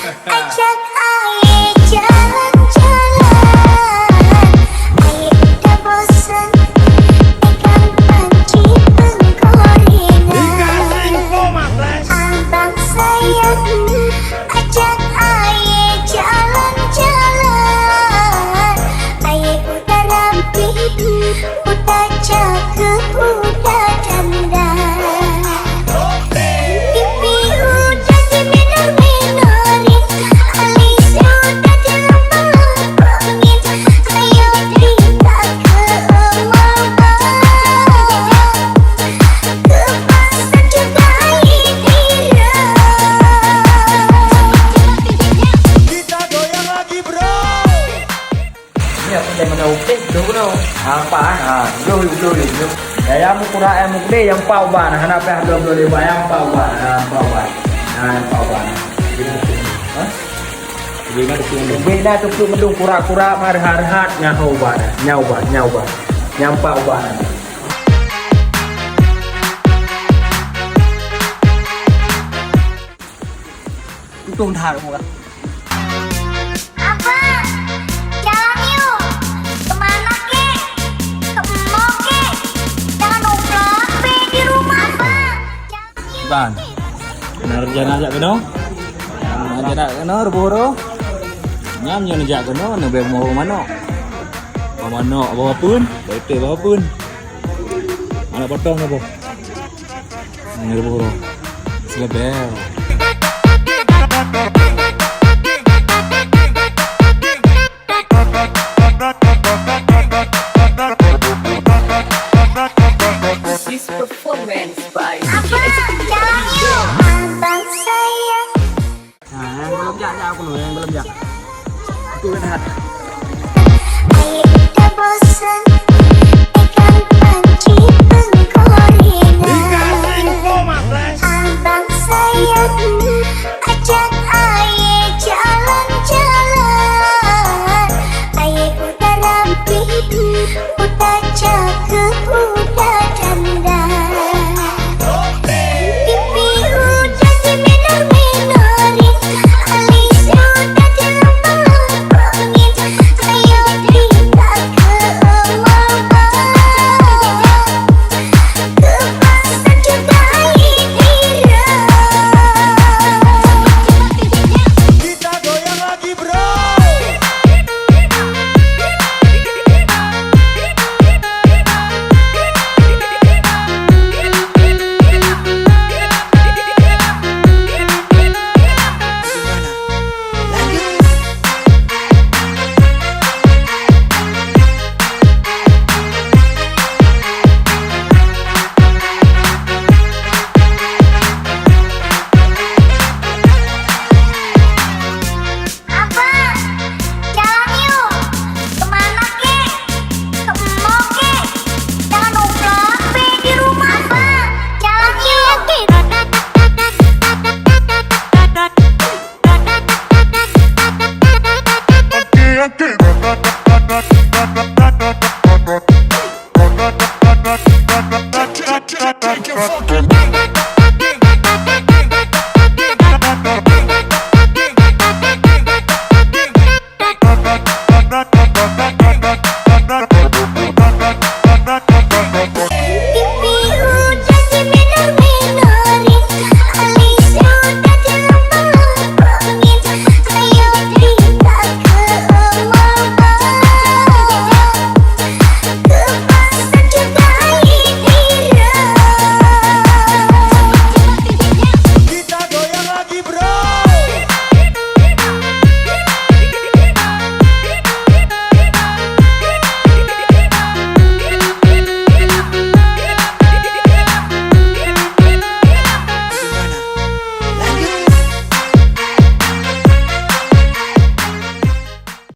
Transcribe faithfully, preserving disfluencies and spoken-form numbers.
Ajak aye jalan-jalan, aye udah bosan pegang panci penggorengan. Abang sayang, ajak aye jalan-jalan, aye udah rapi, udah cakep, udah dandan. Pipi udah diminor-minorin, alis udah dilempeng-lempengin. Ayo kita ke mama, ke pasar juga hiburan. Kita goyang lagi, bro. Nyoe pih mana update tu, bro? Ha, empat, ha. Jom, jom, jom, jom. Ya, ya, mukura, ya, mukde, yang empat uban. Hana payah dua puluh lima, yang empat uban. Ha, empat uban. Ha, yang empat uban. Ha? Bina tu pun. Bina tu pun mendung kura-kura, marhat-hat, nyaho uban. Nyau uban, nyau uban. Yang empat uban. Untung that muka. Abang, jalan yuk. Kemana kek? Ke mall kek? Jangan nongkrong be di rumah, Bang. Jalan yuk. Bang, na rencana jak keunoe? Na rencana jak keunoe, Ruboh Huro? Nyan nyoe jak keunoe, neubèe boh manok. Boh manok, boh peuen, boh iték, boh peuen. Aneuk potong na boh. Ngeureuboh uroe. Selebel. This performance by Abang, jalan yuk. Abang sayang. Nah, yang belum jak, jak aku dulu, yang belum jak. Itu kan hat.